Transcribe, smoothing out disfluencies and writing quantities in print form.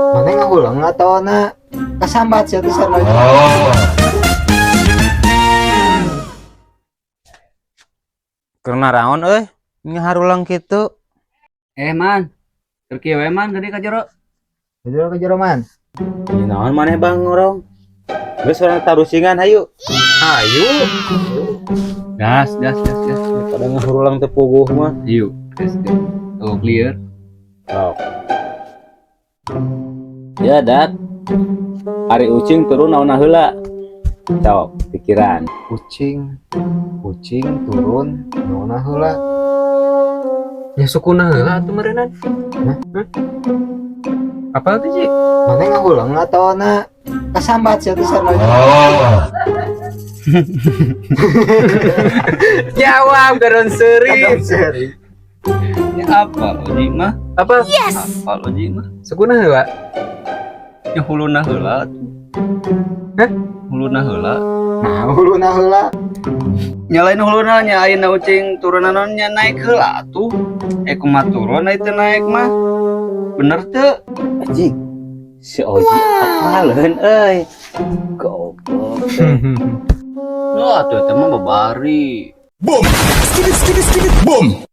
Maneh ngahuleng atau na kasambat sia teh sarua? Keur naraon euy? Ngaharulang kitu. Eh man, keur kieu we man gede ka jero. Ka jero, ka jero, man. Ini naon maneh, Bang, ngorong? Geus, urang tarusingan, hayu. Ayo. Gas, gas, gas, gas. Pada ngahurulang teu puguh mah. Yuk, gas, gas. Oh, clear. Sok. Ya, Dat. Ari ucing turun naon heula? Sok, pikiran. Ucing. Ucing turun naon heula? Ya sukuna heula atuh meureunnan. Hah? Hah? Apa tuh, Ci? Maneh ngahuleng atau na kasambat sia teh sarua? Jawab garon seuri. Seri. Ya apa Oji mah? Apa? Apa Oji mah? Sukuna heula. Ya huluna heula. Hah? Huluna heula. Nah, huluna heula. Nyalain huluna nya ayeuna ucing turunan nya naik heula atuh. Eh, kumaha turun aya teu naik mah? Bener teu? Anjing. Si Oji apaleun euy. Goblok teh. Wah, atuh eta mah babari. Boom! Skidit, skidit, skidit, boom!